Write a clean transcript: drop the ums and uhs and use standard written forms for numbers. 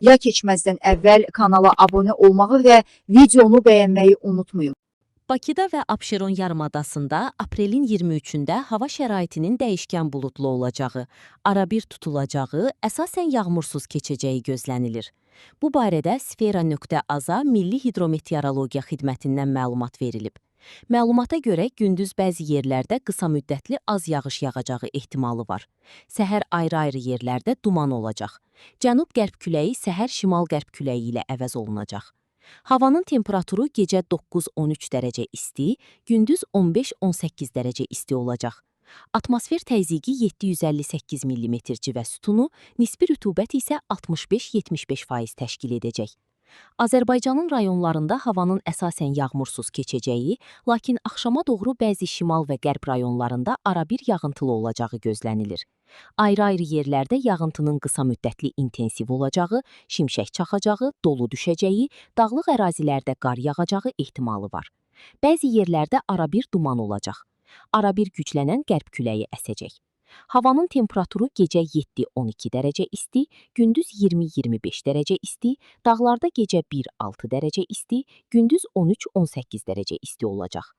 Ya keçməzdən əvvəl kanala abunə olmağı və videonu bəyənməyi unutmayın. Bakıda və Abşeron yarımadasında aprelin 23-də hava şəraitinin dəyişkən buludlu olacağı, arabir tutulacağı, əsasən yağmursuz keçəcəyi gözlənilir. Bu barədə Sfera.az-a Milli Hidrometeorologiya Xidmətindən məlumat verilib. Məlumata görə gündüz bəzi yerlərdə qısa müddətli az yağış yağacağı ehtimalı var. Səhər ayrı-ayrı yerlərdə duman olacaq. Cənub-qərb küləyi səhər şimal-qərb küləyi ilə əvəz olunacaq. Havanın temperaturu gecə 9-13 dərəcə isti, gündüz 15-18 dərəcə isti olacaq. Atmosfer təzyiqi 758 mm civə sütunu, nisbi rütubət isə 65-75% təşkil edəcək. Azərbaycanın rayonlarında havanın əsasən yağmursuz keçəcəyi, lakin axşama doğru bəzi şimal və qərb rayonlarında arabir yağıntılı olacağı gözlənilir. Ayrı-ayrı yerlərdə yağıntının qısa müddətli intensiv olacağı, şimşək çaxacağı, dolu düşəcəyi, dağlıq ərazilərdə qar yağacağı ehtimalı var. Bəzi yerlərdə arabir duman olacaq. Arabir güclənən qərb küləyi əsəcək. Havanın temperaturu gecə 7-12 dərəcə isti, gündüz 20-25 dərəcə isti, dağlarda gecə 1-6 dərəcə isti, gündüz 13-18 dərəcə isti olacaq.